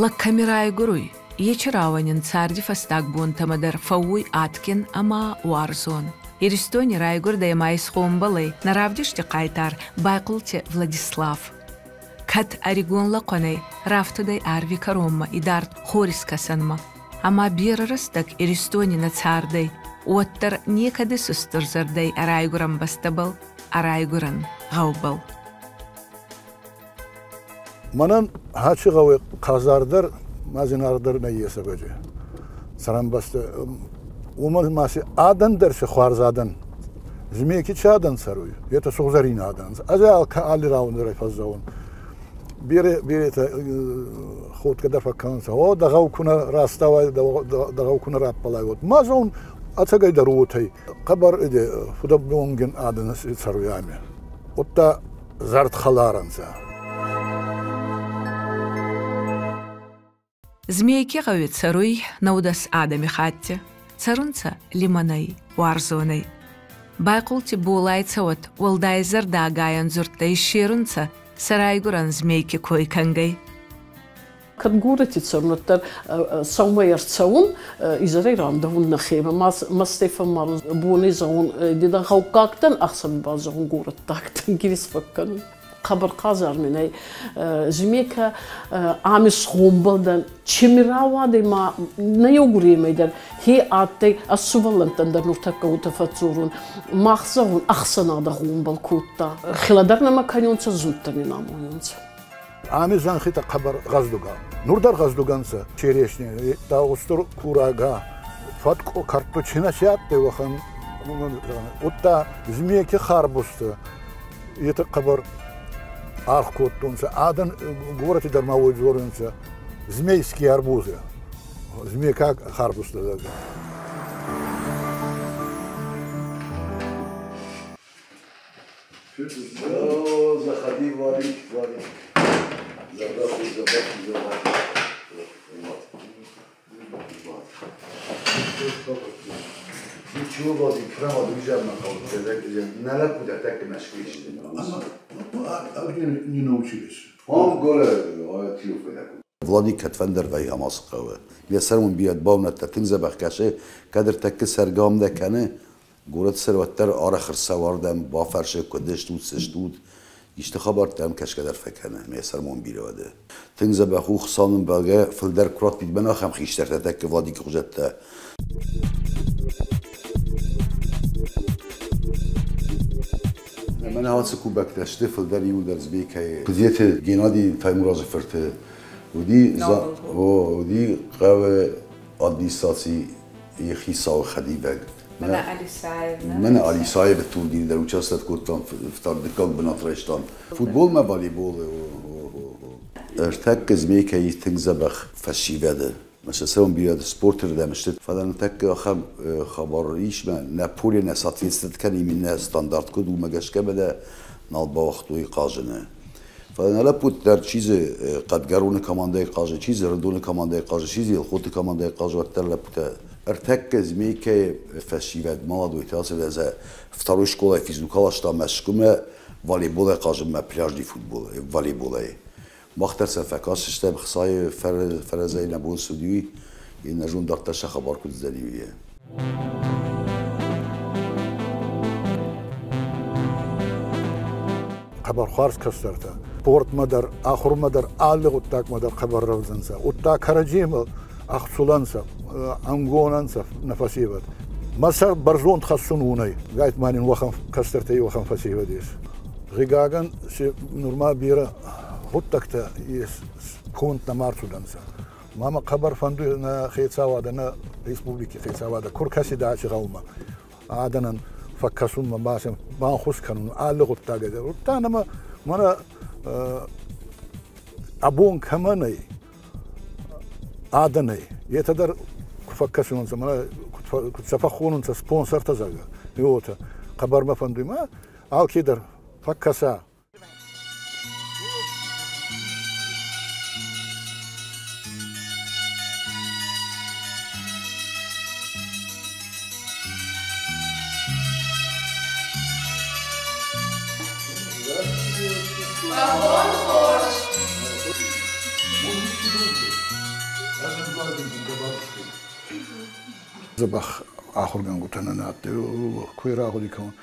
Лӕг кӕми райгуруй, ечи рауӕн ин царди фӕстаг бонтӕмӕ дӕр фӕууй адгин ӕма уарзон. Иристони райгурдӕй ӕма исгъомбӕл ӕй нӕ равдисти хъайтар Байхъулти Владислав. Кӕд ӕригон лӕхъуӕнӕй рафтудӕй арви кӕронмӕ идард хорискӕсӕнмӕ, ӕма берӕ рӕстӕг Иристони нӕ цардӕй, уӕддӕр некӕд исустурзӕрдӕй ӕ райгурӕн бӕстӕбӕл, ӕ райгурӕн гъӕубӕл. Мӕнӕн Хачи гъӕуи хъазардӕр ма зинаргъдӕр нӕййес ӕвӕдзи. Цӕрӕнбӕстӕ уомӕн ма си адӕн дӕр си хуарз адӕн. Змейки чи адӕн цӕруй, етӕ сугъзӕрийнӕ адӕн. Ӕз алли рауӕн дӕр фӕззӕун. Бере, беретӕ ходгӕ дӕр фӕккӕнунцӕ. О, дӕ гъӕу ку нӕ растауай, дӕ гъӕу ку нӕ раппӕлай, уӕд. Ма зон, ӕцӕгӕйдӕр уотӕй. Хъӕбӕр фудӕбонгин адӕн цӕруй ами. Удта зӕрдхӕлар ӕнцӕ. Змейки гъӕуи цӕруй 19 адӕмихатти. Цӕрунцӕ лимӕнӕй, уарзонӕй. Байхъулти Болай цӕуӕт уӕлдай зӕрдӕагайӕн дзурдтӕ иссерунцӕ сӕ райгурӕн Змейки кой кӕнгӕй. Кӕд горӕти цӕрун, уӕддӕр сӕумӕй ӕрцӕун, изӕрӕй рандӕвун нӕхемӕ. Мӕстӕй фӕммарун, бонӕй зӕгъун, дедӕн гъӕуккаг дӕн, ӕхсӕви ба зӕгъун горӕттаг дӕн, гириз фӕккӕнун. Хъӕбӕр хъазар мин ӕй. Змейкӕ ами сгъомбӕл дӕн, чими рауадӕй ма нӕ еугуремӕй дӕр хе адтӕй, ӕз сувӕллӕнттӕн дӕр нуртӕккӕ уотӕ фӕдздзорун. Мах зӕгъун, ӕхсӕнадӕ гъомбӕл кодта. Хилӕ дӕр нӕмӕ кӕнунцӕ, зунд дӕр нин амонунцӕ. Ами зӕнхитӕ хъӕбӕр гъӕздуг Нур дӕр гъӕздуг ӕнцӕ. Черешни, да устур курага, фӕткъу, карточина си адтӕй уӕхӕн. Удта змейки харбузтӕ, етӕ хъӕбӕр аргъ кодтонцӕ. Адӕн горӕти дӕр ма уой дзорунцӕ. Змейские арбузы. Змейкаг харбузтӕ. Заходи, Владик, Владик. Забахуй, забахуй, забахуй. Ничего, Владик, прямо друзья А где не научились? Он Владик кӕдфӕндӕр вӕййы ацы хъӕуы. Йӕ сӕр уын биӕд баунӕттӕ тынг дзӕбӕх кӕсы, кӕд ӕртӕккӕ сӕргам дӕ кӕны, горӕты сӕр уӕддӕр арӕх ӕрцӕуардӕм, бафӕрсы, куыд стут, цы стут. Исты хабӕрттӕ ӕм кӕсгӕ дӕр фӕкӕны, ме сӕрмон бирӕ уӕды. Тынг дзӕбӕх у Хуыцау нын бӕргӕ фылдӕр куы раттид мӕн ахӕм хистӕртӕ тӕккӕ Владикы хуызӕттӕ. Мӕнӕ ацы кубӕктӕ сты фылдӕр иуылдӕр Змейкӕйы. Куыдзеты Геннадий Таймуразы фырты уыди, уыди хъӕуы администрацийы хицауы хӕдивӕг. Мӕнӕ Алисаев. Мӕнӕ Алисаевы турнир дӕр участвовать кодтам, дыккаг бынат райстам. Футболмӕ, волейболы. Ӕртӕккӕ Змейкӕйы тынг дзӕбӕх фӕсивӕды. Мӕ сӕ бирӕ спорты рдӕм сты. Фӕлӕ ныртӕккӕ ахӕм хабар ис, мӕ нӕ поле нӕ соответствует кӕны именно стандарт куыд, уымӕ гӕсгӕ мӕ дӕ нал бауагътой хъазыны. Фӕлӕ нӕ лӕппутӕ дӕр чи дзы Хъӕдгӕроны командӕйы хъазы, чи дзы Ӕрыдоны командӕйы хъазы, чи дзы Елхоты командӕйы хъазы, уӕддӕр лӕппутӕ ӕртӕккӕ Змейкӕйы фӕсивӕд молодой ацыд ӕз второй школайы физрук аласта Мӕскуымӕ волейболӕй хъазынмӕ, пляжный футбол, волейболӕй. Мах дӕр сӕ фӕкастыстӕм хцайы фӕрӕзӕй нӕ бон цы уыди, уый, нӕ зонд дарддӕр сӕ хабар куыд уыдзӕни, уый. Хъӕбӕр хуарз кӕстӕртӕ. Спортмӕ дӕр, ахурмӕ дӕр, алли гъуддагмӕ дӕр хъӕбӕр рӕвдзӕнцӕ. Удта кӕрӕдземӕ ӕхцулӕнцӕ, ӕнгон ӕнцӕ нӕ фӕсевӕд. Мӕ сӕр бӕрзонд хӕссун унӕй. Гайт ма нин уӕхӕн кӕстӕртӕй уӕхӕн фӕсевӕд ес. Гъигагӕн си нурма берӕ Гъуддӕгтӕ конд нӕма ӕрцудӕнцӕ. Ма мӕ хъӕбӕр фӕндуй нӕ хецауадӕ, нӕ республики хецауадӕ, ку ркӕсидӕ аци гъӕумӕ, адӕнӕн фӕккӕсунмӕ, ба син банхус кӕнун алли гъуддагӕй дӕр. Удта нӕмӕ мӕнӕ абон кӕмӕн ӕй, адӕнӕй, етӕ дӕр ку фӕккӕсунцӕ, мӕнӕ куд сӕ фӕххонунцӕ спонсортӕ, зӕгъгӕ, уотӕ. Хъӕбӕр мӕ фӕндуй, ма алкедӕр фӕккӕса. Дзӕбӕх ахургӕнгутӕ нӕ адтӕй, ку рагъуди кӕнун.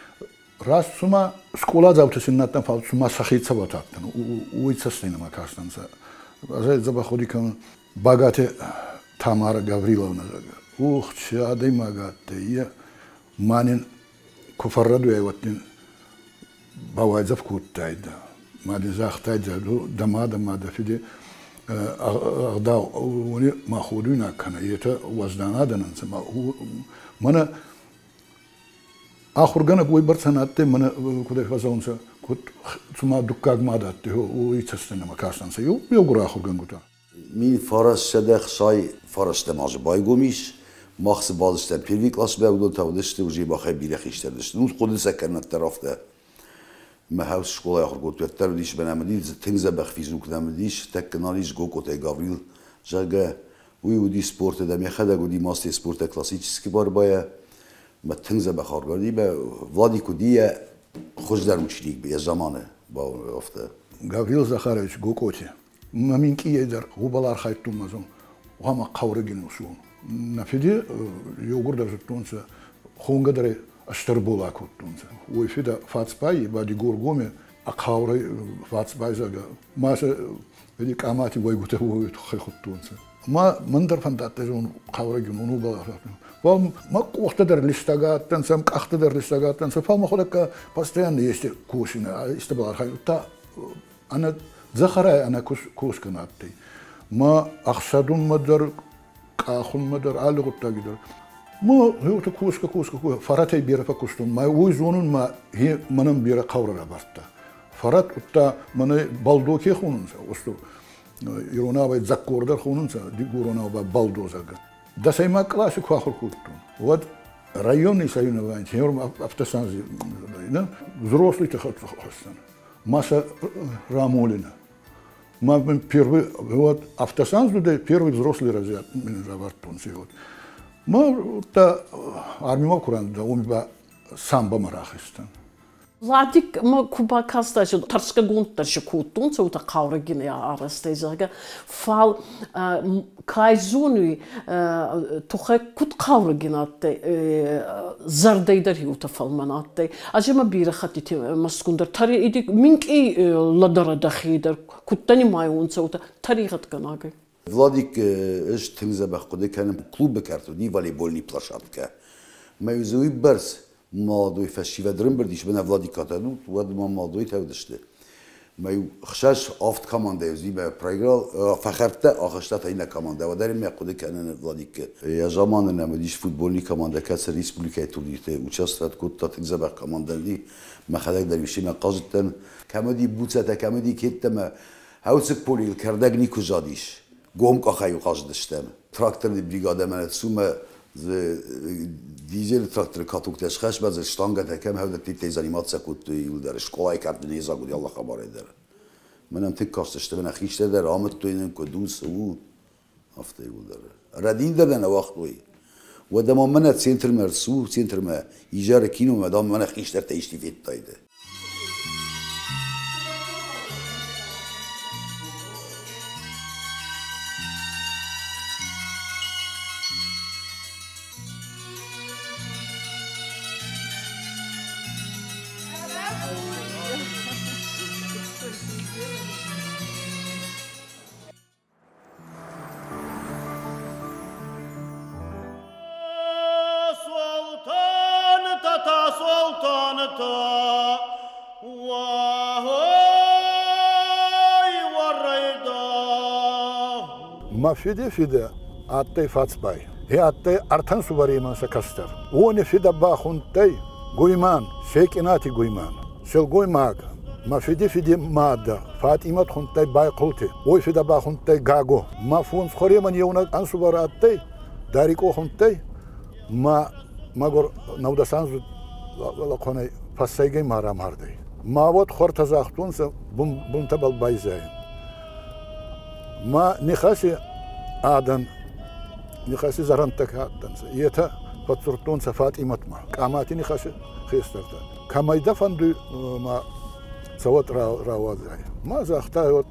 Раст цума скъоладзаутӕ син адтӕн, фал цума сӕхе цӕуӕт адтӕн, уой цӕстӕй нӕмӕ кастӕнцӕ. Ӕз дзӕбӕх гъуди кӕнун Багати Тамара Гавриловна, зӕгъгӕ. Ух, ци адӕймаг адтӕй, е ма нин ку фӕррӕдуйай, уӕд нин бауайдзӕф кодтайдӕ. Ма дин загътайдӕ, дӕ мадӕ ма дӕ фиди ӕгъдау уони ма ходуйнаг кӕнӕ, етӕ уӕздан адӕн ӕнцӕ. Мӕнӕ ахургӕнӕг уойбӕрцӕ нӕ адтӕй, мӕнӕ куд ӕй фӕззӕгъунцӕ, куд цума дуккаг мадӕ адтӕй, уой цӕстӕ нӕмӕ кастӕнцӕ еугур ахургӕнгутӕ. 1969 азы байгом ис. Мах цы бадыстӕм первый классмӕ, уыдон та уыдысты уже махӕй бирӕ хистӕр уыдысты. Ну, хъуыды сӕ кӕнӕд дӕр афтӕ. Мӕ хӕус скъолайы ахуыр кодтой, уӕддӕр уыдис мӕнӕ мын тынг дзӕбӕх физрук нӕм уыдис, тӕккӕ нал ис Гокъотӕй Гаврил, зӕгъгӕ, уый уыди спорты дӕм, йӕхӕдӕг уыди мастер спорта классический борьбайӕ. Мӕ тынг дзӕбӕх ахуыр уыди, Владик уыди йӕ хуыздӕр ученик йӕ заманы, афтӕ. Гаврил Захарович Гокъоти. Мӕ минкъийӕй дӕр уобӕл архайдтон ма зон, гъӕма хъаурӕгин усуон. Нӕ фиди еугурдӕр зудтонцӕ, хонгӕ дӕр ӕстӕр бола кодтонцӕ. Уой фидӕ Фацбай ба Дигоргоми хъаурӕй Фацбай, зӕгъгӕ, ма сӕ фиди Къамати уӕйгутӕ уой туххӕй худтонцӕ. Ма мӕн дӕр фӕндадтӕй зон хъаурӕгин ун, уобӕл архайдтон. Фал мӕ къохтӕ дӕр листӕг адтӕнцӕ, къӕхтӕ дӕр листӕг адтӕнцӕ, фал мӕхуӕдӕгка постоянно ести косинӕ, истӕбӕл архайдта. Ӕнӕ дзӕхӕрай ӕнӕ косгӕ нӕ адтӕй. Ма ӕхсӕдунмӕ дӕр, къахунмӕ дӕр, алли гъуддаги дӕр. Ма еута косгӕ, косгӕ, фӕрӕтӕй берӕ фӕккустон. Ма уой зонун ма хе мӕнӕн берӕ хъаурӕ равардта. Фӕрӕт удта мӕнӕ балдо ке хонунцӕ, устур иронау дзӕккор дӕр хонунцӕ, дигоронау ба балдо, зӕгъгӕ. Дӕсӕймаг къласи ку ахур кодтон, уӕд районный соревнования, автостанции, взрослый хӕссӕн, ма сӕ рамолина. Ма первый, вот автосанс первый взрослый разряд равардтонцӕ. Вот. Ма та армимӕ ку рандӕ, уоми ба самбомӕ рахизтӕн. Владик ма ку бакастайсӕ, тӕрсгӕгонд дӕр си кодтонцӕ, уотӕ хъаурӕгин арӕзтӕй, зӕгъгӕ. Фал кай зонуй, тухӕй куд хъаурӕгин адтӕй, зӕрдӕй дӕр уотӕ фӕлмӕн адтӕй. Ӕз имӕ берӕ хӕттити Мӕскун дӕр тари иди минкъий лӕдӕрӕ дӕхе дӕр кудтӕ нимайунцӕ, уотӕ тӕрегъӕдгӕнагӕй. Владик ӕз тынг дзӕбӕх хъуыды кӕнын, клубы кӕрты уыди волейбольный площадкӕ. Мӕ дзы уыйбӕрц молодой фӕсивӕд ӕрӕмбырд ис, мӕнӕ Владикатӕ, ну, уӕд ма молодойтӕ уыдысты. Мӕ иу 6-7 командӕ уыди, мӕ проиграл, фӕхӕрдтӕ ахаста та иннӕ командӕ. Уӕдӕр мӕ хъуыды кӕнын Владикы. Йӕ заманы нӕм уыдис футбольный командӕ, кӕцы республикӕйы турнирты участвовать кодта, тынг дзӕбӕх командӕ уыди. Мӕхӕдӕг дӕр семӕ хъазыдтӕн. Кӕм уыди буцӕтӕ, кӕм уыди кедтӕ, мӕ хӕуцыг полийыл кӕрдӕг никуы задис. Гом къахӕй хъазыдыстӕм. Тракторный бригадӕ мӕнӕ цумӕ дизель тракторы катоктӕ схӕс, дзы штангӕтӕ кӕм хӕвдӕттитӕй заниматься кодтой иуылдӕр. Скъолайы кӕрты не дзаг уыди алла хабарӕй дӕр. Мӕнӕн тынг кастысты, мӕнӕ хистӕр дӕр амыдтой нын, куыд у, цы у, афтӕ иуылдӕр. Рӕдин дӕр нӕ нӕ уагътой. Уӕдӕ ма мӕнӕ центрмӕ ӕрцу, центрмӕ изӕры киномӕ, дам, мӕнӕ хистӕртӕ исти федтайдӕ. Солтан, тата, солтан, та. Мӕ фиди фидӕ адтӕй Фацбай. Е адтӕй ӕртӕ ӕнсувӕремӕн сӕ кӕстӕр. Уони фидӕ ба хундтӕй Гуйман, Секъинати Гуйман. Силгоймаг, мӕ фиди фиди мадӕ Фатъимӕт хундтӕй Байхъулти, уой фидӕ ба хундтӕй Гаго. Мӕ фондз хуӕремӕн еунӕг ӕнсувӕр адтӕй, Дарикъо хундтӕй, ма мӕгур 19-анздзуд лӕхъуӕнӕй фӕссӕйгӕй ма рамардӕй. Ма уӕд хуӕртӕ загътонцӕ, бунтӕбӕл байзайӕн. Ма Нихӕси адӕн, Нихӕси зӕрӕндтӕ ка адтӕнцӕ, етӕ фӕдздзурдтонцӕ Фатъимӕтмӕ, Къамати Нихӕси хестӕртӕ. Кӕмӕй дӕ фӕндуй ма цӕуӕт рауадзай? Ма загъта, вот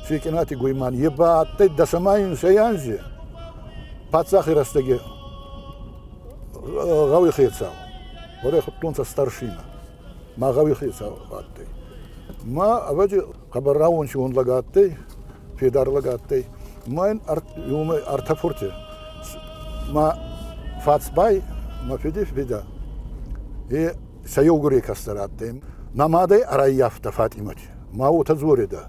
Секъинати Гуйман, е ба адтӕй дӕсӕмӕ анзи паддзахи рӕстӕги гъӕуи хецау. Уӕд худ старшина. Ма гъӕуи хецау адтӕй. Ма ӕвӕдзи хъӕбӕр рауонсиуон лӕг адтӕй, федар лӕг адтӕй. Ма ин ӕртӕ фурти. Ма Фацбай, мӕ фиди фидӕ, е сӕ еугурей кӕстӕр адтӕй. Нӕ мадӕй ӕрӕййафта Фатъимӕти. Ма уотӕ дзоридӕ: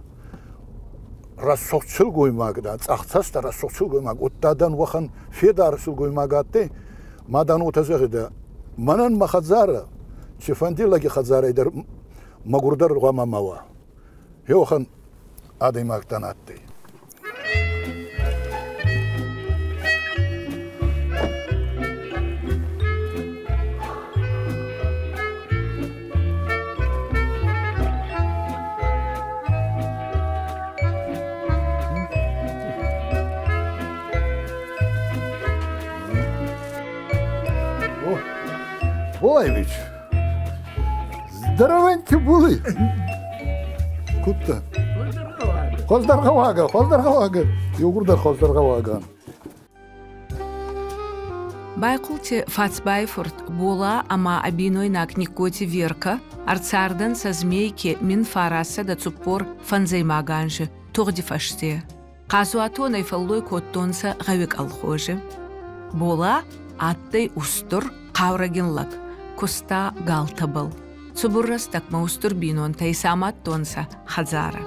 рӕсугъд силгоймаг дӕ, цъӕхцӕстӕ рӕсугъд силгоймаг, удта дӕн уӕхӕн федар силгоймаг адтӕй, ма дӕн уотӕ зӕгъидӕ: мӕнӕн мӕ хӕдзарӕ, цифӕнди лӕги хӕдзарӕй дӕр мӕгурдӕр гъуамӕ ма уа. Еуӕхӕн адӕймаг дӕн адтӕй. Болаєвич, здоровенькі були. Кутта. Хуздӕргъӕуагӕ, хуздӕргъӕуагӕ. Еугурдӕр хуздӕргъӕуагӕ. Байхъулти Фацбайи фурт Бола ӕма ӕ бийнойнаг Нигкоти Веркӕ ӕрцардӕнцӕ Змейки 1945 анзи тугъди фӕсте. Хъазуатонӕй фӕллой кодтонцӕ гъӕуи колхози. Бола адтӕй устур хъаурӕгин лӕг, куста галтӕбӕл. Цубур рӕстӕгмӕ устур бийнонтӕ исамадтонцӕ хӕдзарӕ.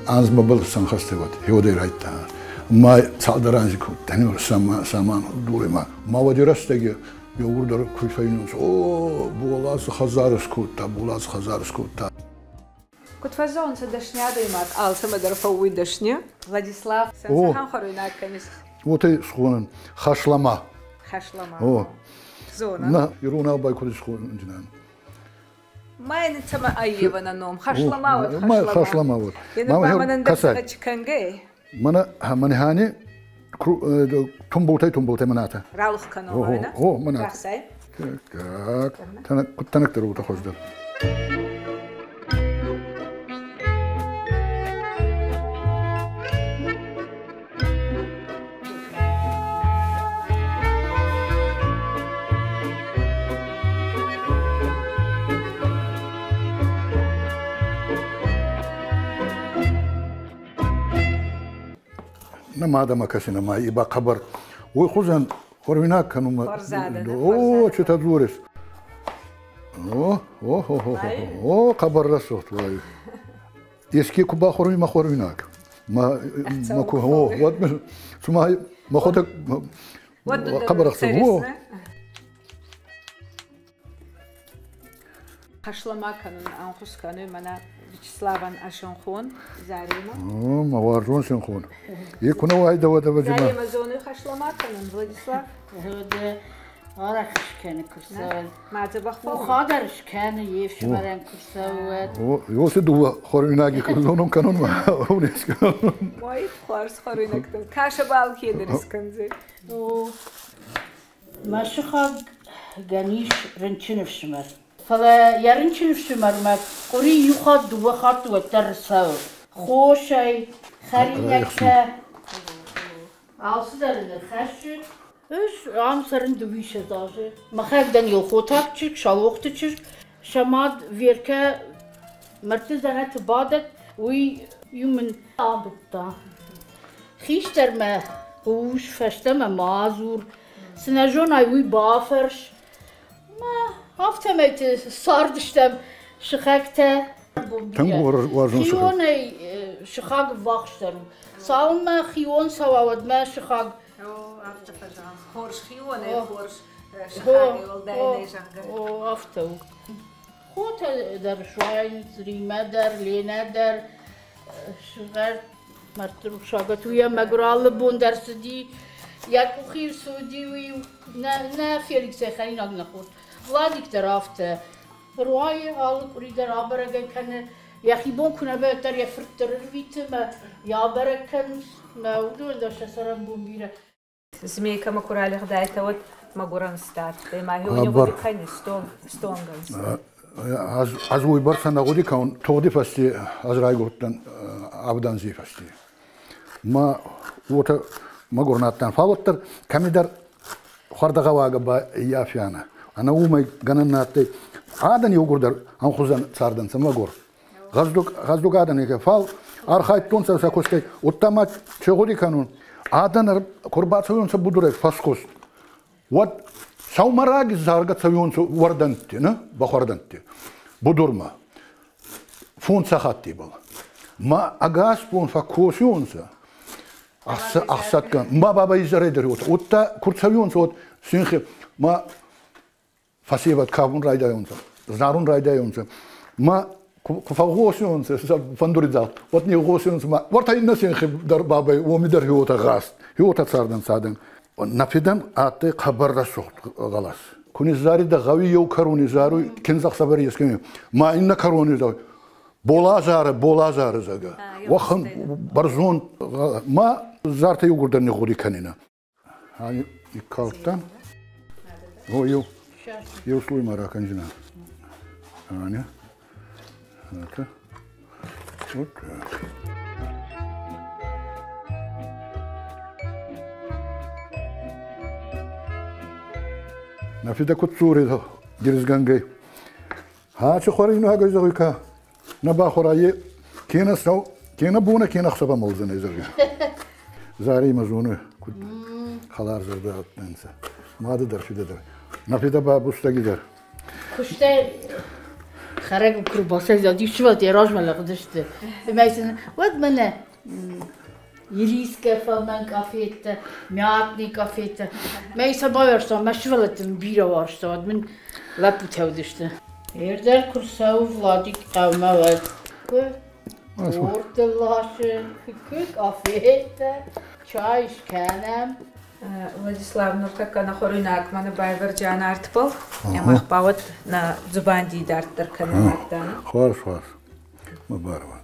Анз мӕбӕл сӕнхӕстӕй уӕд, хеуодӕй райдта. Ма цалдӕр анзи кодта, саман дуре ма. Ма уӕди рӕстӕги еугурдӕр куй фӕйнунцӕ: о, Бола цы хӕдзар скодта, Бола цы хӕдзар скодта. Куд фӕззӕгъунцӕ, дӕсни адӕймаг алцӕмӕ дӕр фӕууй дӕсни. Владислав, цӕхӕн хуӕруйнаг кӕнис? Уотӕ схонӕн хашлама. Хашлама. О. Зона. На, иронау бай куд схонӕн? Ма ин цӕмӕ аййевӕн ӕ ном? Хашлама уод, хашлама. Хашлама уод. Е мӕнӕн дӕр кӕнгӕй. Мӕнӕ мӕнӕ тумбултӕй тумбултӕй мӕнӕтӕ. Ралух кӕнон, О, мӕнӕ. Так, так. Тӕнӕгдӕр уотӕ хуыздӕр. Нӕ мадӕмӕ кӕсин ӕма иба хъӕбӕр уой хузӕн хуӕруйнаг кӕнунмӕ. О, читӕ дзорис. О, о, о, о, о, хъӕбӕр рӕсугъд уай. Еске ку бахуӕруй мӕ хуӕруйнаг. Ма ма ку, о, уӕд цума мӕхуӕдӕг хъӕбӕр ӕхцӕуӕн. О. Хашлама кӕнун ӕнхус кӕнуй мӕнӕ Вячеславӕн ӕ синхон Зарима. О, мӕ уарзон синхон. Е ку нӕ уайдӕ, уӕд ӕвӕдзи ма. Зарима зонуй хашлама кӕнун, Владислав? Арӕх скӕны куы рцӕуӕд. Ма дзӕбӕх фӕууй? Ухадӕр скӕны, йе фсымӕрӕн куы рцӕуӕд. Ёсе дууӕ хуӕруйнаги зонун кӕнун ма унеско. Ой, хуарз хуӕруйнӕгтӕ. Кашӕбӕл кедӕр искӕндзӕй. О, мӕ сыхаг гӕн ис рынчын ӕфсымӕр. Фӕлӕ йӕ рынчын ӕфсымӕрмӕ къуыри иу хатт, дыууӕ хатты уӕддӕр рцӕуы. Хосӕй, хӕринӕгтӕ, алцыдӕр ын ӕрхӕссы. Ӕз ам цӕрын 22 азы. Мӕхӕдӕг дӕн Елхотаг чызг, Саулохты чызг. Сӕ мад Веркӕ мӕрдты дзӕнӕты бадӕт, уый иу мын амыдта. Хистӕрмӕ хъус, фӕстӕмӕ ма дзур, цы нӕ зонай, уый бафӕрс. Ма афтӕмӕйты цардыстӕм сыхӕгтӕ. Тынг уарзон сыхӕгтӕ. Хионӕй Сыхаг ӕввахсдӕр у. Цалынмӕ хион цӕуа, уӕдмӕ сыхаг. О, афтӕ фӕзӕгъынц. Хорз хионӕй хорз сыхагӕй уӕлдай нӕй, зӕгъгӕ. О, афтӕ у. Хотӕ дӕр суайынц, Римӕ дӕр, Ленӕ дӕр, сывӕр мӕрдты рухсагӕт у, йӕ мӕгуыр алы бон дӕр цыди, йӕ къухы цы уыди, уый нӕ Феликсӕй хӕринаг нӕ хордта. Владик дӕр афтӕ. Руайы алы къуыри дӕр абӕрӕгӕй кӕны. Йӕхи бон куы нӕ вӕййы, уӕддӕр йӕ фырт дӕр ӕрвиты мӕ йӕ абӕрӕг кӕнынц, мӕ уыдон дӕр сӕ цӕрӕнбон бирӕ. Змейкӕмӕ ку ралигъдайтӕ, уӕд мӕгурӕн стадтӕй, ма хеуни гъуди кӕнис, стонгӕн. Ӕз уойбӕрцӕ нӕ гъуди кӕнун, тугъди фӕсте ӕз райгурдтӕн авданзи фӕсте. Ма уотӕ мӕгур на адтӕн, фал уӕддӕр кӕмидӕр хуӕрдӕгъӕуагӕ ба ӕййафианӕ. Ӕнӕ уомӕй гӕнӕн нӕ адтӕй. Адӕн еугурдӕр ӕмхузӕн цардӕнцӕ мӕгур. Гъӕздуг, гъӕздуг адӕн фал архайдтонцӕ сӕ кустӕй. Удта ма чи гъуди кӕнун, адӕн ку рбацӕуонцӕ будурӕй фӕскуст, уӕд сӕумӕраги заргӕ цӕуонцӕ уӕрдӕнтти, нӕ, бӕхуӕрдӕнтти будурмӕ. Фондз сахаттебӕл. Ма ӕгас бон фӕккосионцӕ, ӕхсӕдгӕ. Ма бабӕй изӕрӕй дӕр уотӕ. Удта ку рцӕуионцӕ, уӕд синхи ма фӕсевӕд кафун райдайунцӕ, зарун райдайунцӕ. Ма ку фӕгъгъосионцӕ фӕндури дзагъд, уӕд нигъгъосионцӕ ма уӕртӕ иннӕ синхи дӕр бабӕй уоми дӕр хеуотӕ гъаст, хеуотӕ цардӕнцӕ адӕн. Нӕ фидӕн адтӕй хъӕбӕр рӕсугъд гъӕлӕс. Ку низзаридӕ гъӕуи еу кӕрони заруй, киндзӕхсӕвӕри ескӕми, ма иннӕ кӕрони Болазары, Болазары, зӕгъгӕ. Уӕхӕн бӕрзонд ма зартӕ еугурдӕр нигъгъуди кӕнинӕ. Никкалдтан. О, еу, еу слой ма ракӕнджинӕ. Аня. Это. Вот так. Нӕ фидӕ куд дзоридӕ гиризгӕнгӕй. Хачи хуӕруйнагӕй зӕгъуй ка нӕ бахуӕра е кенӕ сау, кенӕ бонӕ, кенӕ ӕхсӕвӕ мӕлдзӕнӕй, зӕгъгӕ. Заре имӕ зонуй, куд хӕларзӕрдӕ адтӕнцӕ. Мадӕ дӕр, фидӕ дӕр. Нӕ фидӕ ба бустӕгидӕр. Куыстӕй хӕрӕг куы рбацӕуид, сывӕллӕттӕ йӕ размӕ лӕгъдысты. Ӕмӕ сын уӕд мӕнӕ ирискӕ фӕлмӕн къафеттӕ, мятный къафеттӕ. Мӕ сӕ байуӕрстон, мӕ сывӕллӕтты мын бирӕ уарзта, уӕд мын лӕппутӕ уыдысты. Ӕрдӕр куы рцӕуы Владик хъӕумӕ, уӕд куы торты ласы, куы къафеттӕ, чай скӕнӕм. Владислав, нуртӕккӕ нӕ хуӕруйнаг мӕнӕ байвӕрджиан артбӕл, ӕма бауӕд нӕ дзубанди идарддӕр кӕнӕн адтан. Хуарз, хуарз. Мӕ барвӕд.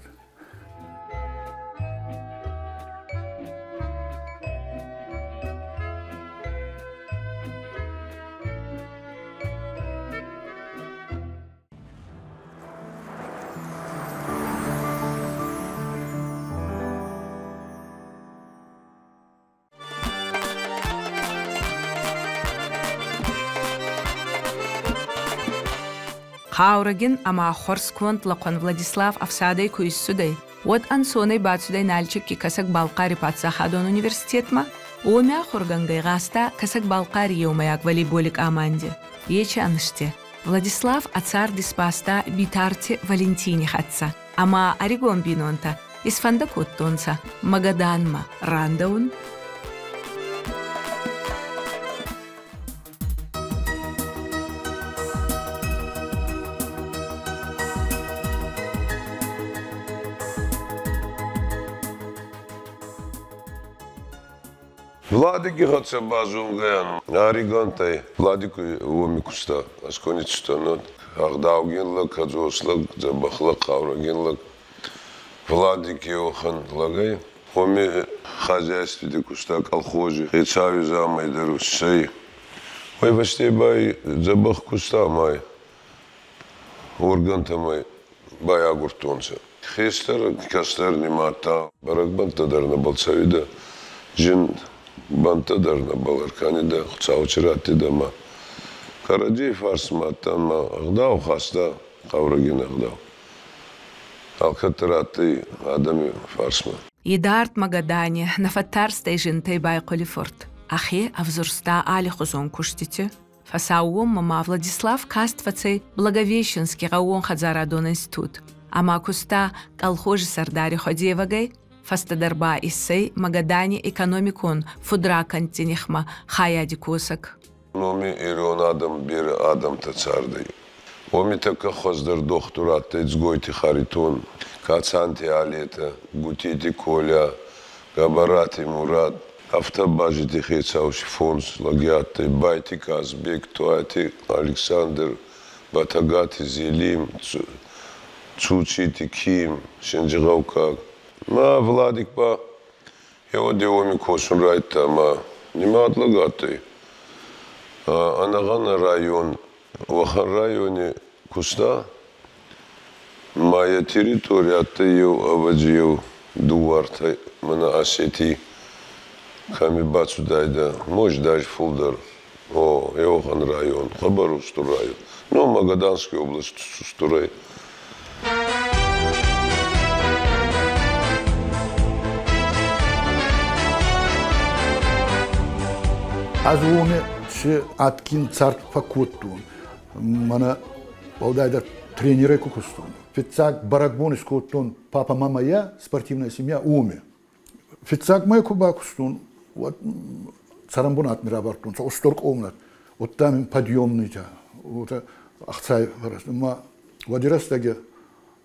Хъаурӕгин ӕма хуӕрзконд лӕхъуӕн Владислав ӕфсадӕй ку иссудӕй, уӕд ӕнцонӕй бацудӕй Нальчикки Кӕсӕг-Балхъари паддзахадон университетмӕ. Уоми ахургӕнгӕй гъазта Кӕсӕг-Балхъари еумӕйаг волейболи къаманди. Ечи ӕнзти Владислав ӕ цард исбаста Битарти Валентини хӕццӕ ӕма ӕригон бийнонтӕ исфӕндӕ кодтонцӕ Магаданмӕ рандӕун. Владики хӕццӕ базонгӕ ӕригонтӕй. Владик уоми куста, ӕз куста, ӕгъдаугин лӕг, кӕдзос лӕг, дзӕбӕх лӕг, хъаурӕгин лӕг. Владик еуӕхӕн лӕгӕй. Уоми хозяйстве куста колхози, хецауи замӕй дӕр иссӕй. Уой фӕсте ба дзӕбӕх куста ӕма органтӕмӕ байагурдтонцӕ. Хестӕр, кӕстӕр нимадта, бӕрӕгбӕнттӕ дӕр нӕбал цӕуидӕ, зин бӕнттӕ дӕр нӕбал ӕркӕнидӕ, Хуцау чи раттидӕ ма кӕрӕдзей фарсмӕ адтан ма ӕгъдау хаста, хъаурӕгин ӕгъдау. Алкӕддӕр адтӕй адӕми фарсмӕ. Идард Магадани нӕ фӕттарстӕй зинтӕй Байхъули фурт. Ӕхе ӕвзурста аллихузон кустити. Фӕсаууонмӕ ма Владислав каст фӕцӕй Благовещенски гъӕууонхӕдзарадон институт. Ӕма куста колхози сӕрдари хуӕдевӕгӕй, фӕстӕдӕр ба иссӕй Магадани экономикон фудракӕндти нихмӕ хайади косӕг. Номи ирон адӕм берӕ адӕмтӕ цардӕй. Уоми тӕккӕ хуӕздӕр дохтур адтӕй Дзгойти Харитон, Кацанти Алетӕ, Гутити Коля, Гӕбӕрати Мурат, автобазити хецау си фондз лӕги адтӕй Байти Казбек, Туати Александр, Бӕтӕгати Зелим, Цуцити Ким, Сенджигъӕуккаг. Ма Владик ба еуӕд уоми косун райдта ӕма нимад лӕг адтӕй. Ӕнӕгъӕнӕ район, уӕхӕн райони куста, ма йӕ территори адтӕй еу ӕвӕдзи еу дууӕртӕ мӕнӕ Осетий кӕми бацудайдӕ, может даже фулдӕр. О, еуӕхӕн район, хъӕбӕр устур район. Ну, Магаданский область устур ӕй. Ӕз уоми си адгин цард фӕккодтон. Мӕнӕ уӕлдайдӕр тренерӕй ку кустон. Фиццаг бӕрӕгбон искодтон папа, мама, я, спортивная семья уоми. Фиццаг мӕ ку бакустон, уӕд цӕрӕнбунат ми равардтонцӕ, устур къомнат, удта мин подъемнитӕ, уотӕ ӕхцай фӕрӕзтӕ. Ма уӕди рӕстӕги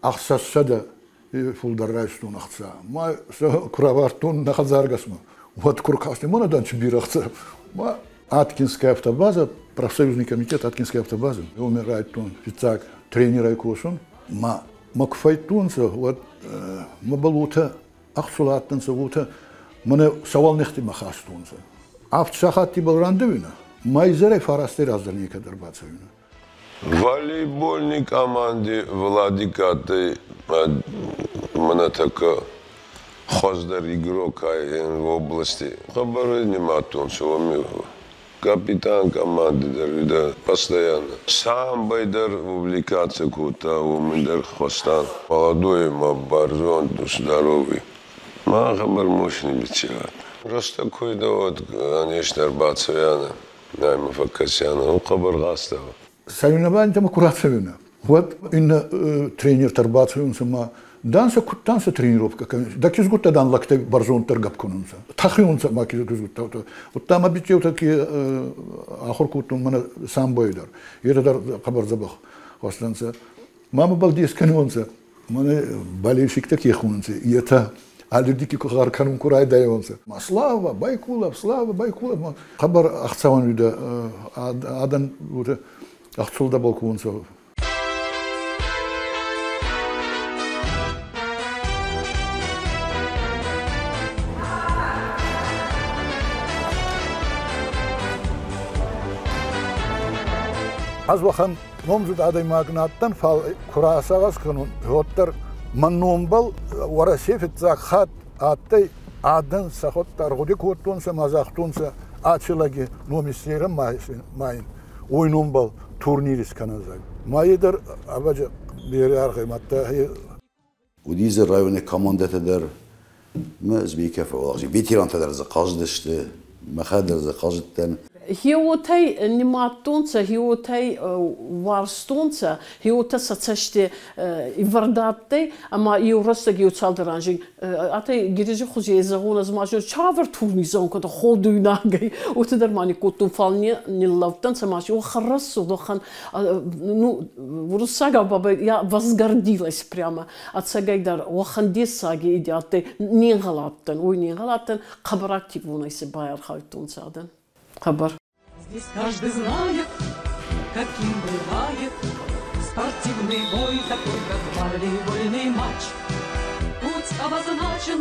ӕхсӕзсӕдӕ фулдӕр райстон ӕхца. Ма сӕ ку равардтон нӕ хӕдзаргӕсмӕ, уӕд ку ркастӕн, мӕнӕ дан чи берӕ ӕхца. Ма Аткинская автобаза, профсоюзный комитет Аткинская автобаза. Уоми райдтон фиццаг тренерӕй косун. Ма ма ку фӕйдтонцӕ, уӕд мӕбӕл уотӕ ӕхцул адтӕнцӕ, уотӕ мӕнӕ сауӕлнихти мӕ хастонцӕ. Авд сахатти бал рандӕуинӕ, ма изӕрӕй фарастӕй раздӕр некӕд ӕрбацӕуинӕ. Волейбольный команди Владик адтӕй мӕнӕ тӕккӕ хуӕздӕр игрок ӕй в области. Хъӕбӕр нимадтонцӕ уоми капитан команды дӕр уидӕ постоянно. Самбой дӕр увлекаться кодта, уомӕн дӕр хуӕстан. Молодой ма бӕрзонд, здоровый. Ма хъӕбӕр мощный бичи адтӕй. Рӕстӕг куйдӕ, уӕд, конечно, ӕрбацӕуианӕ, нӕ фӕккӕсианӕ, хъӕбӕр гъӕстӕ. Соревнованиятӕмӕ ку рацӕуинӕ, уӕд иннӕ тренертӕ ӕрбацӕуунцӕ ма дан сӕ кудтан сӕ тренировкӕ кӕнун. Да кизгуттӕ дан лӕгтӕй бӕрзонддӕр гӕпп кӕнунцӕ. Тӕхиунцӕ ма кизгуттӕ. Удта ма биччеутӕ ки ахур кодтон мӕнӕ самбой дӕр. Етӕ дӕр хъӕбӕр дзӕбӕх хуӕстӕнцӕ. Ма мӕбӕл дес кӕнунцӕ. Мӕнӕ болельщиктӕ ке хунунцӕ, етӕ аллирдики ку гъӕр кӕнун ку райдайонцӕ. Ма Слава, Байкулов, Слава, Байкулов. Хъӕбӕр ӕхцӕуӕн уидӕ адӕн уотӕ ӕхцулдӕбӕл куунцӕ. Ӕз уӕхӕн номдзуд адӕймаг нӕ адтӕн, фал ку расагъӕс кӕнун, уӕддӕр мӕн номбӕл Уӕрӕсе фиццаг хатт адтӕй адӕн сӕхуӕдтӕ ӕргъуди кодтонцӕ ма загътонцӕ аци лӕги ном иссерӕн ма ин уой номбӕл турнир искӕнӕн, зӕгъ. Ма е дӕр ӕвӕдзи берӕ аргъӕй мадта. Уыди дзы районы командӕтӕ дӕр, ӕмӕ Змейкӕ фӕуӕлахиз. Ветерантӕ дӕр дзы хъазыдысты, мӕхӕдӕг дӕр дзы хъазыдтӕн. Хеуотӕй нимадтонцӕ, хеуотӕй уарзтонцӕ, хеуотӕ сӕ цӕсти ивӕрд адтӕй, ӕма еу рӕстӕг еу цалдӕр анзи атӕй гиризи хузи зӕгъун, ӕз ма чавӕр турнир зӕгъун кодта ходуйнагӕй, уотӕ дӕр ма никкодтон, фал не ниллӕудтӕнцӕ ма си хорошо, уӕхӕн, ну, уруссагау бабӕй я возгордилась прямо. Ӕцӕгӕйдӕр уӕхӕн дессаги иде адтӕй, не нгъӕл адтӕн, уой не нгъӕл адтӕн, хъӕбӕр активонӕй си байархайдтонцӕ адӕн. Хъӕбӕр. Здесь каждый знает, каким бывает спортивный бой, такой, как волейбольный матч. Путь обозначен,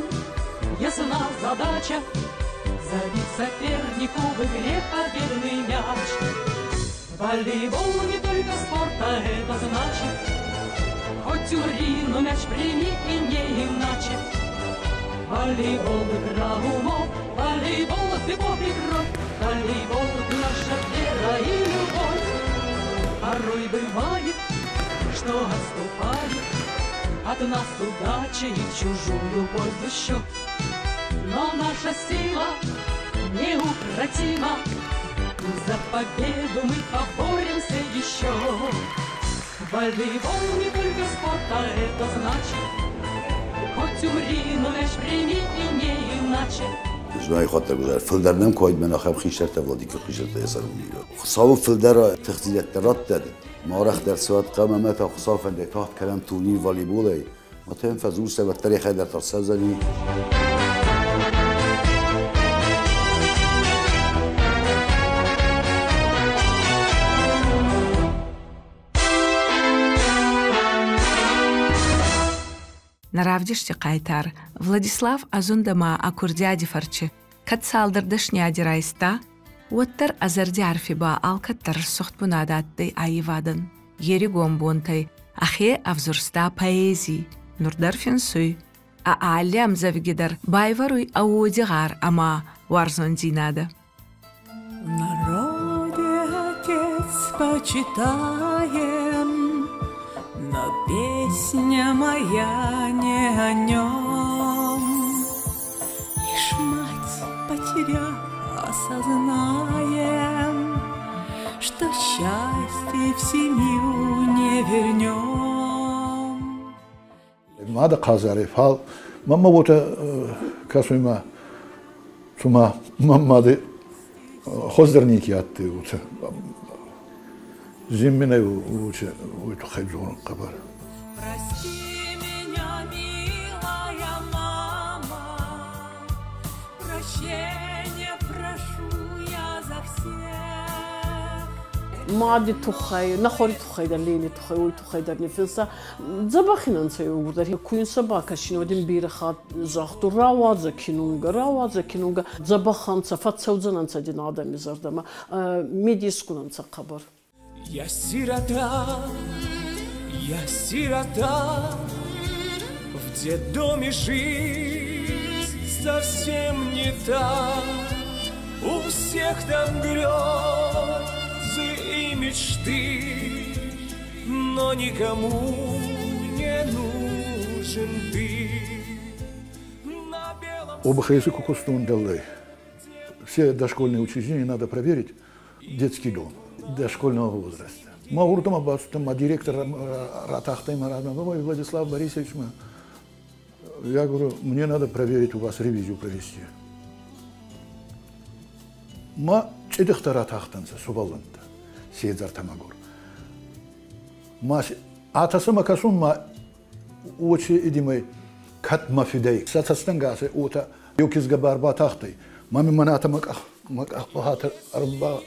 ясна задача забить сопернику в игре победный мяч. Волейбол не только спорт, а это значит, хоть умри, но мяч прими и не иначе. Волейбол игра умов, волейбол любовь и кровь, волейбол наша вера и любовь. Порой бывает, что отступает от нас удача и в чужую пользу счет. Но наша сила неукротима, и за победу мы поборемся еще. Волейбол не только спорт, а это значит, хоть умри, но мяч прими и не иначе. جنای خاطر گذار فلدر نم کوید من آخر خیشتر تولادی که خیشتر تیسر میره خصاو فلدر تخزیلت ترات داد ما رخ در سواد قام مات خصاو فند تحت كلام توني فوليبولي ما تنفذ سبب التاريخ هذا ترسزني. Нӕ равдисти хъайтар Владислав ӕ зунд ӕма ӕ курдиади фӕрчи кӕд цалдӕр дӕсниади райста, уӕддӕр ӕ зӕрди арфи ба алкӕддӕр рӕсугъд бунат адтӕй аййевадӕн. Е ригон бонтӕй ӕхе ӕвзурста поэзий, нур дӕр финсуй. Ӕ алли ӕмдзӕвги дӕр байвӕруй ӕ уоди гъар ӕма уарзондзийнадӕ. В народе отец почитаем, но песня моя не о нем. Лишь мать, потеряв, осознаем, что счастье в семью не вернем. Мада хъазари, фал мама уотӕ кӕсуй ма, цума мамади хуӕздӕр неке адтӕй уотӕ. Зин мин ӕй уой туххӕй дзорун хъӕбӕр. Прости меня, милая мама, прощения прошу я за всех. Мади туххӕй, нӕ хори туххӕй дӕр, Лени туххӕй, уой туххӕй дӕр ниффинста. Дзӕбӕх ин ӕнцӕ еугурдӕр. Ку ин сӕ бакӕсинӕ, уӕд ин берӕ хатт загътон, рауадзӕ кинунгӕ, рауадзӕ кинунгӕ. Дзӕбӕх ӕнцӕ, фӕццӕудзӕнӕнцӕ дин адӕми зӕрдӕмӕ. Медесгун ӕнцӕ хъӕбӕр. Я сирота, я сирота, в детдоме жизнь совсем не та. У всех там грезы и мечты, но никому не нужен ты. На белом ОБХС кукустун дали. Все дошкольные учреждения надо проверить, детский дом дошкольного возраста. Ма урдама бацудтан, ма директор ратахтай, ма ой, Владислав Борисович, ма. Я говорю, мне надо проверить у вас, ревизию провести. Ма чъидихта ратахтанца, сувӕллӕнттӕ, седзӕртӕ мӕгур. Ма атасӕмӕ кӕсун, ма уочи идимӕй кӕд ма фидӕй. Сӕ цӕстӕнгасӕй уотӕ еу кизгӕ ба ӕрбатахтӕй. Ма ми мӕнӕ атӕ мӕ къах, мӕ къах багъатӕ ӕрба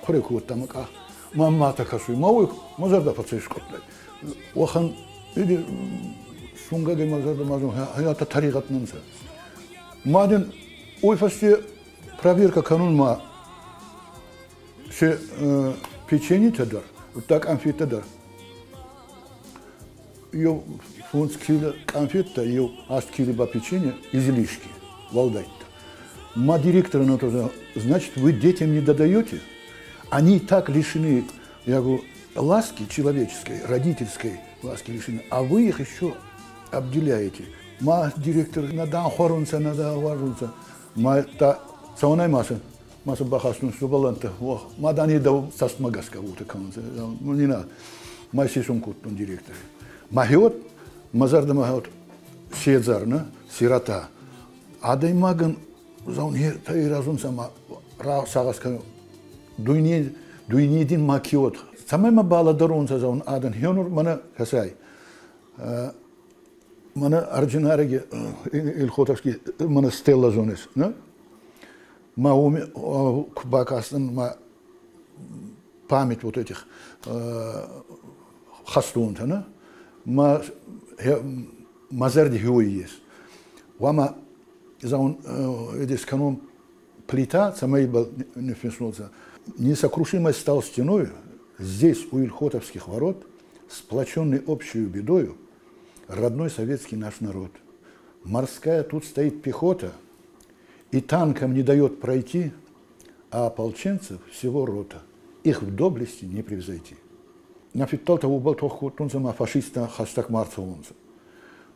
хъури кодта мӕ къах. Ма матӕ кӕсуй, ма уой мӕ зӕрдӕ фӕцӕйскъудтӕй. Уӕхӕн иди сунгӕгӕй мӕ зӕрдӕ ма хӕятӕ тӕрегъӕд нӕ нцӕ. Ма дин уой фӕсте проверка кӕнун ма се печеньетӕ дӕр, удта къанфеттӕ дӕр. Еу 5 кило къанфеттӕ, еу 8 кило ба печенье излишки, уӕлдӕйттӕ. Ма директор на то, значит, вы детям не додаете? Они и так лишены, я говорю, ласки человеческой, родительской ласки лишены, а вы их еще обделяете. Ма директор нада хорунца, нада варунца. Ма та цаунай маса, маса бахастун субаланта, ох, ма дани да састмагаска вот канца, ну не надо. Ма сисун куттун директор. Ма хиот, мазарда ма хиот, седзар, сирота. Адӕймагӕн заун тай разунца ма ра сагъӕс кӕнун. Дуйне, дуйне дин ма киот. Цӕмӕй ма балӕдӕронцӕ заун адӕн, хёнур мӕнӕ кӕсай. Мӕнӕ Ӕрджынарӕги Эльхотовский мӕнӕ стелла зонес, не? Ма уоми ку бакастан ма память вот этих хӕстонтӕ, не? Ма ма зӕрди хёй ес. Уама заун эдес кӕнон плита, цӕмӕй ибӕл ниффинсунцӕ. Несокрушимой стал стеною здесь, у Эльхотовских ворот, сплоченный общей бедою, родной советский наш народ. Морская тут стоит пехота, и танкам не дает пройти, а ополченцев всего рота. Их в доблести не превзойти. На фидтӕлтӕ уобӕл тох кодтонцӕ ма фашисттӕ хӕстӕг ма рцӕуонцӕ.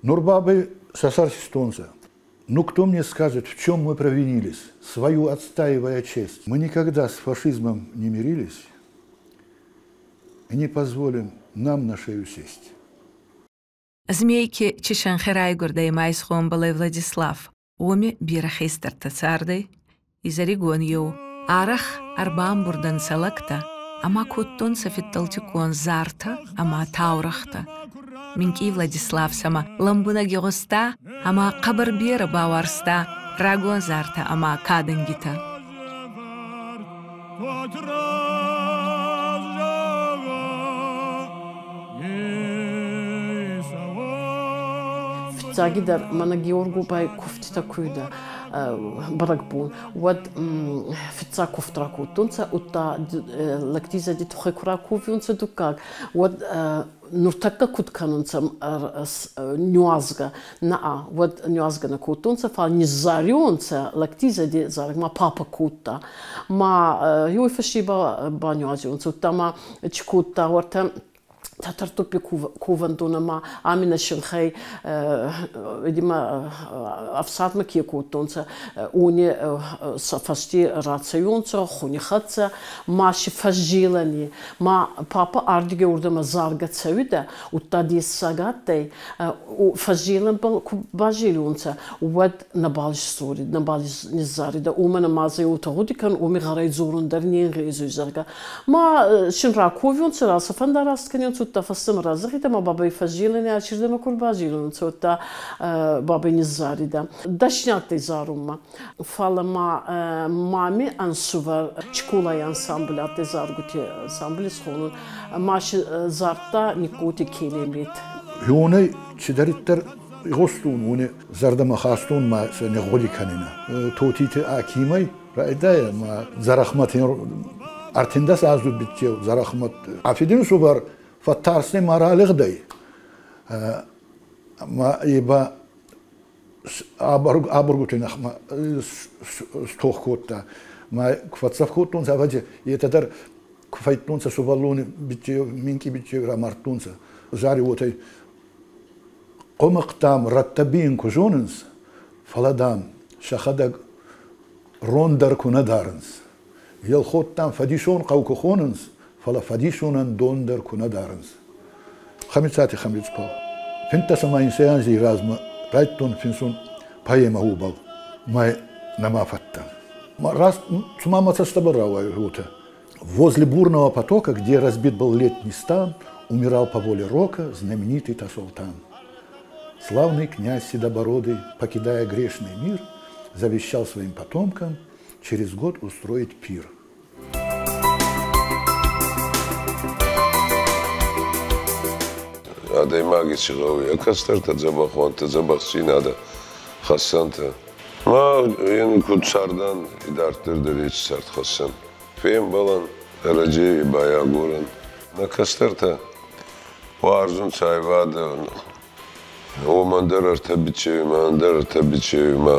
Нур бабӕй сӕ сӕр систонцӕ. Ну, кто мне скажет, в чем мы провинились, свою отстаивая честь? Мы никогда с фашизмом не мирились и не позволим нам на шею сесть. Змейки чи сӕнхе райгурдӕй ма исгъомбӕл ӕй Владислав. Уоми берӕ хестӕртӕ цардӕй. Изӕригон-еу арӕх ӕрбамбурдӕнцӕ лӕгтӕ ӕма кодтонцӕ фидтӕлтиккон зартӕ ӕма таурӕхътӕ. Минкъий Владислав сӕмӕ лӕмбунӕг игъуста ӕма хъӕбӕр берӕ бауарзта рагон зартӕ ӕма кадӕнгитӕ. Фиццагидӕр мӕнӕ Георгубай кувдтитӕ куйдӕ бӕрӕгбон, уӕд фиццаг кувд ракодтонцӕ, удта лӕгти зӕди туххӕй ку раковиунцӕ дуккаг, уӕд нуртӕккӕ куд кӕнунцӕ нуазгӕ, наа, уӕд нуазгӕ нӕ кодтонцӕ, фал низзариуонцӕ лӕгти зӕди зарӕг, ма папа кодта. Ма еуей фӕсте ба бануазиунцӕ, удта ма чи кодта, уӕртӕ Тӕтӕртуппи ковӕндонӕмӕ ами нӕ синхӕй видимо ӕфсадмӕ ке кодтонцӕ, уони сӕ фӕсте рацӕуонцӕ хуни хӕццӕ, ма си фӕззелӕни. Ма папа ардиги урдӕмӕ заргӕ цӕуидӕ, удта дессаг адтӕй, фӕззелӕнбӕл ку базелионцӕ, уӕд нӕбал исдзорид, нӕбал низзаридӕ, уомӕн ӕма ӕз уотӕ гъуди кӕнун, уоми гъӕрӕй дзорун дӕр не нгъезуй, зӕгъгӕ. Ма син раковионцӕ, сӕ фӕндараст кӕнионцӕ, удта фӕстӕмӕ разӕгъидӕ, ма бабӕй фӕззелӕни ачирдӕмӕ ку рбазелунцӕ, удта бабӕй низзаридӕ. Дӕсни адтӕй зарунмӕ. Фалӕ ма мами ӕнсувӕр Чколай ансамбль адтӕй заргути ансамбль исхонун. Ма си зардта Никкоти Келемет. Хеуонӕй чидӕриддӕр игъустун, уони зӕрдӕмӕ хастон ма сӕ нигъгъуди кӕнинӕ. Тотити Акимӕй райдайа ма Дзӕрӕхмӕти ӕртиндӕс аздзуд биццеу Дзӕрӕхмӕт ӕ фидинсувӕр фӕттарстӕй ма ралигъдӕй. Ма е ба аборгути нихмӕ стох кодта. Ма ку фӕццӕф кодтонцӕ, ӕвӕдзи, етӕ дӕр ку фӕйдтонцӕ сувӕллони биццеу, минкъий биццеу рамардтонцӕ. Зари уотӕй хъуымыхъ, дам, рӕттӕ бийын куы зонынц, фӕлӕ, дам, сӕхӕдӕг рон дӕр куы нӕ дарынц. Елхот, дам, фӕдисон хъӕу куы хонынц, фӕлӕ фӕдисонӕн дон дӕр куы нӕ дарынц. Хӕмицати Хӕмицпал. 15 ӕма инсӕй анзи размӕ райдтон финсун поэмӕ уобӕл. Мӕ нӕма фӕдтӕн. Раст цума мӕ цӕстӕбӕл рауайуй уотӕ. Возле бурного потока, где разбит был летний стан, умирал по воле рока знаменитый Тасолтан. Славный князь Седобородый, покидая грешный мир, завещал своим потомкам через год устроить пир. Адӕймаги ци гъӕуй, ӕ кӕстӕртӕ дзӕбӕх уӕнтӕ, дзӕбӕхдзийнадӕ хӕссӕнтӕ. Ма ин куд цардан, идарддӕр дӕр еци цард хӕссӕн. Фембӕлӕн, ӕрӕджи байагорӕн. Нӕ кӕстӕртӕ уарзунцӕ айвадӕ. Уомӕн дӕр ӕртӕ бичеуи ма ӕндӕр ӕртӕ бичеуи ма.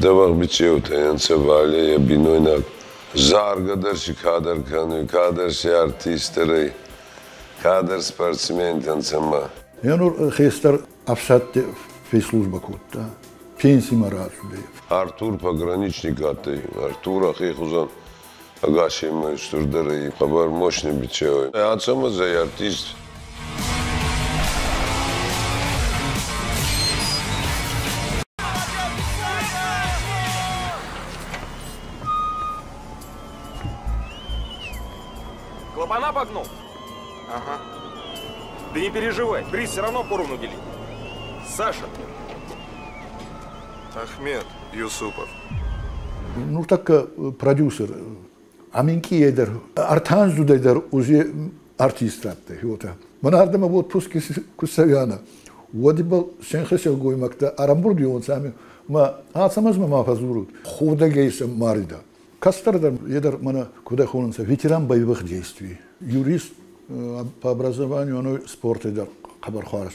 Дзӕбӕх бичеутӕ ӕнцӕ Валя, е бийнойнаг. Заргӕ дӕр си кадӕр кӕнуй, кадӕр си артист ӕй, кадӕр спортсментӕ нцӕ ма. Е нур хестӕр ӕфсӕдти фейслужбӕ кодта, пенсимӕ рацудӕй. Артур пограничник адтӕй. Артур ӕхе хузӕн ӕгасемӕй устурдӕр ӕй, хъӕбӕр мощный бичеу ӕй. Ацӕмӕз ӕй артист. Клапана погнул? Ага. Да не переживай, приз все равно поровну делить. Саша. Ахмед Юсупов. Нуртӕккӕ продюсер аминкъийӕй дӕр, ӕртӕанздзудӕй дӕр уже артист адтӕй, уотӕ. Мӕн ардӕмӕ отпуски ку цӕуианӕ, уӕд ибӕл синхи силгоймӕгтӕ ӕрӕмбурд уионцӕ ами ма Ацӕмӕзмӕ ма фӕдздзорут, ходӕгӕй сӕ маридӕ. Кӕстӕр дӕр, е дӕр мӕнӕ куд ӕй хонунцӕ, ветеран боевых действий, юрист по образованию, оно спорти дӕр хъӕбӕр хуарз.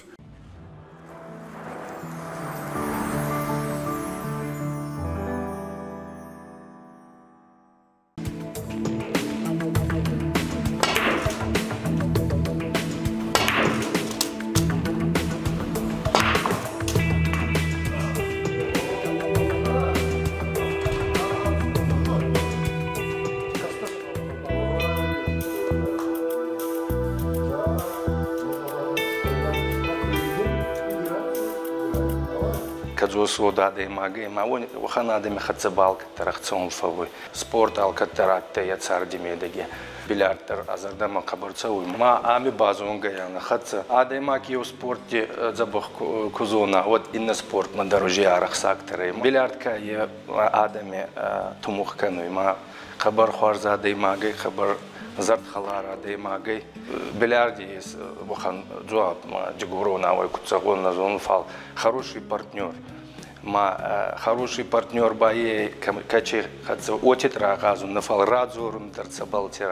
Кӕдзосуод адӕймагӕй ма уӕхӕн адӕми хӕццӕ ба алкӕддӕр ӕхцӕун фӕууй. Спорт алкӕддӕр адтӕй ӕ царди медӕги. Бильярд дӕр ӕ зӕрдӕмӕ хъӕбӕр цӕуй. Ма ами базонгӕ ан хӕццӕ. Адӕймаг еу спортти дзӕбӕх ку зона, уӕд иннӕ спортмӕ дӕр уже арӕхсагдӕр ӕй. Бильярд ка е адӕми тумугъ кӕнуй, ма хъӕбӕр хуарз адӕймагӕй, хъӕбӕр зӕрдхӕлар адӕймагӕй. Бильярди ес уӕхӕн дзуапп, ма дигоронау куд зӕгъон, нӕ зонун, фал хороший партнер. Ма хороший партнер ба е кӕчи хӕццӕ уотид рагъазун, нӕ фал радзорун дӕр цӕбӕлти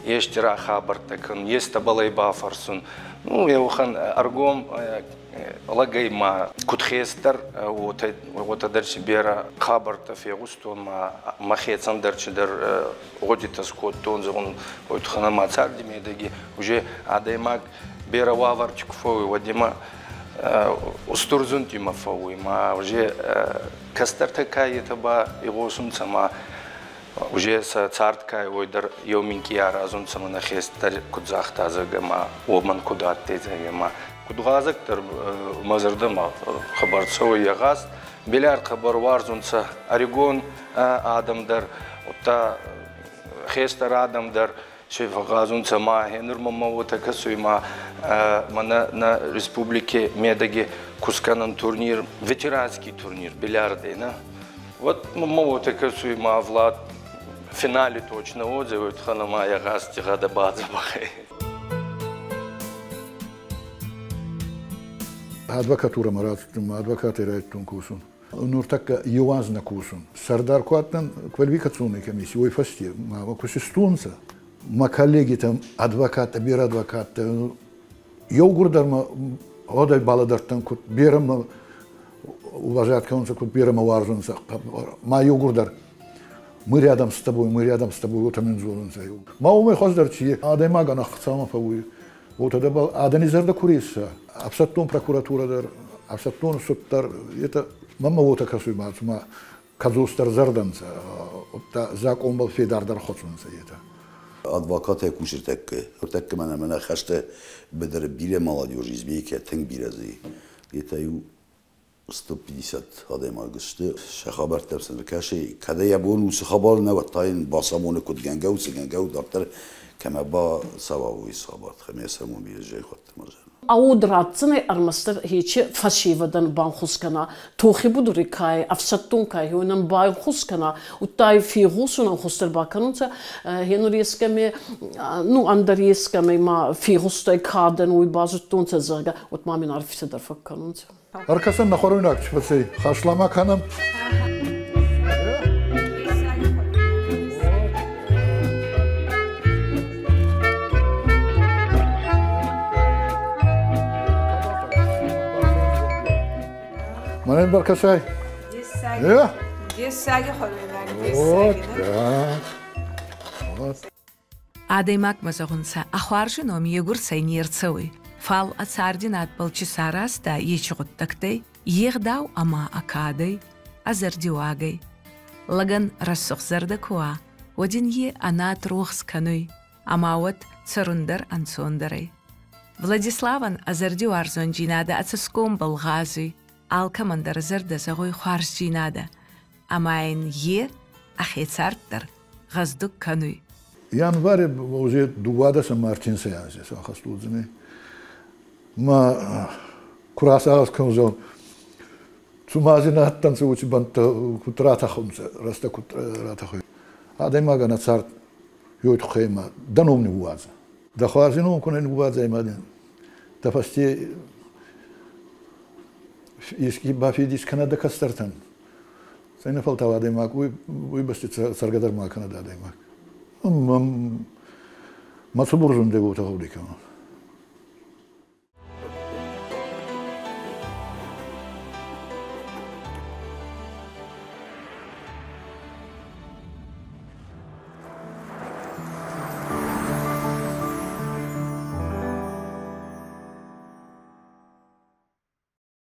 ести рахабӕрттӕ кӕнун, естӕбӕл ӕй бафӕрсун. Ну, еуӕхӕн ӕргом лӕгӕй ма куд хестӕр, уотӕ дӕр си берӕ хабӕрттӕ фегъустон, ма мӕхецӕн дӕр чидӕр гъудитӕ скодтон, зӕгъун, уой туххӕн ма царди медӕги уже адӕймаг берӕ уавӕрти ку фӕууй, уӕд имӕ устур зунд имӕ фӕууй, ма уже кӕстӕртӕ ка етӕ ба игъосунцӕ, ма уже сӕ цард ка уой дӕр еу минкъий аразунцӕ, ма нӕ хестӕр куд загъта, зӕгъгӕ, ма уомӕн куд адтӕй, зӕгъгӕ, ма куд гъазӕг дӕр мӕ зӕрдӕмӕ хабар цӕуй е гъазт. Бильярд хъӕбӕр уарзунцӕ ӕригон адӕм дӕр, удта хестӕр адӕм дӕр се фӕгъазунцӕ, ма гьенур мӕмӕ уотӕ кӕсуй, ма мӕнӕ нӕ республики медӕги ку скӕнӕн турнир, ветеранский турнир бильярдӕй, нӕ? Вот мӕмӕ уотӕ кӕсуй, ма Влад финале точно уодзӕй, уой туххӕн ӕма е гъазти гъӕдӕ бадзӕбӕх ӕй. Адвокатурӕмӕ рацудтӕн, ма адвокатӕй райдӕдтон косун. Нуртӕккӕ еу анз нӕ косун. Сӕрдар ку адтӕн квалификационной комиссий, уой фӕсте ма ку систонцӕ, мӕ коллегитӕ, адвокаттӕ, берӕ адвокаттӕ, еугурдӕр мӕ гъодӕй балӕдӕрдтӕн, куд берӕ мӕ уважать кӕнунцӕ, куд берӕ мӕ уарзунцӕ. Ма еугурдӕр мы рядом с тобой, мы рядом с тобой, уотӕ мин дзорунцӕ. Ма уомӕй хуӕздӕр чи адӕймагӕн ӕхцӕуӕн фӕууй, уотӕ дӕбӕл адӕни зӕрдӕ ку реса, ӕфсӕддон прокуратурӕ дӕр, ӕфсӕддон суд дӕр, етӕ мӕмӕ уотӕ кӕсуй, ма цума кӕдзосдӕр зӕрдӕнцӕ, удта закъонбӕл федардӕр хуӕцунцӕ етӕ. Адвокатӕй кусы тӕккӕ. Ныртӕккӕ мӕнӕ мӕнӕ хӕсты быдыры бирӕ молодежь Змейкӕ тынг бирӕ дзы и. Етӕ иу 150 адӕймаг сты. Сӕ хабӕрттӕм сын ӕркӕсы, кӕд ӕй абон уыцы хабар нӕ, уӕд та йын бацамоны, куыд гӕнгӕ у, цы гӕнгӕ у, дарддӕр кӕмӕ бацӕуа, уый цы хабар, тыххӕй сӕмон бирӕ зӕйхуӕтты мӕ Ауд ратдзӕнӕй ӕрмӕстдӕр хечи фӕсевӕдӕн банхус кӕна, тохи будури ка ӕй, ӕфсӕддон ка ӕй, уонӕн банхус кӕна, удта ӕй фегъосун ӕнхус дӕр бакӕнунцӕ. Хенур ескӕми, ну, ӕндӕр ескӕмӕй ма фегъустай кадӕн, уой базудтонцӕ, зӕгъгӕ, уӕд ма мин арфитӕ дӕр фӕккӕнунцӕ. Ӕркӕсӕн нӕ хуӕруйнаг чи фӕцӕй, хашлама кӕнӕм. Мӕнӕн бӕркӕсай. Дессаги. Дессаги хуӕруйнаг, Вот дессаги. так. Вот. Адӕймагмӕ зӕгъунцӕ, ӕ хуарзи ном егурцӕй не рцӕуй, фал ӕ царди надбӕл чи саразта, ечи гъуддӕгтӕй, е гъдау ӕма ӕ кадӕй, ӕ зӕрдиуагӕй. Лӕгӕн рӕсугъд зӕрдӕ ку уа, уӕд ин е ӕ над рохс кӕнуй, ӕма уӕд цӕрун дӕр ӕнцондӕр ӕй. Владиславӕн ӕ зӕрдиуарзондзийнадӕ ӕ цӕсгомбӕл гъазуй, алкӕмӕн дӕр зӕрдӕ зӕгъуй хуарздзийнадӕ, ӕма ин е ӕхе цард дӕр гъӕздуг кӕнуй. Январе уже 12 мартинсӕй анзи сӕнхӕст уодзӕнӕй. Ма ку расагъӕс кӕнун, цума зин адтӕнцӕ уоци бӕнттӕ куд ратӕхунцӕ, рӕстӕг куд ратӕхуй. Адӕймагӕн ӕ цард ёй туххӕй ма дӕ ном ниууадзӕ. Дӕ хуарзи ном ку нӕ ниууадзай ма дин дӕ фӕсте ески бафедис кӕнӕ дӕ кӕстӕртӕн. Цӕйнӕфӕлтау адӕймаг уой бӕсти цӕргӕ дӕр ма кӕнӕд адӕймаг. Ма цубур зундӕй уотӕ гъуди кӕнун.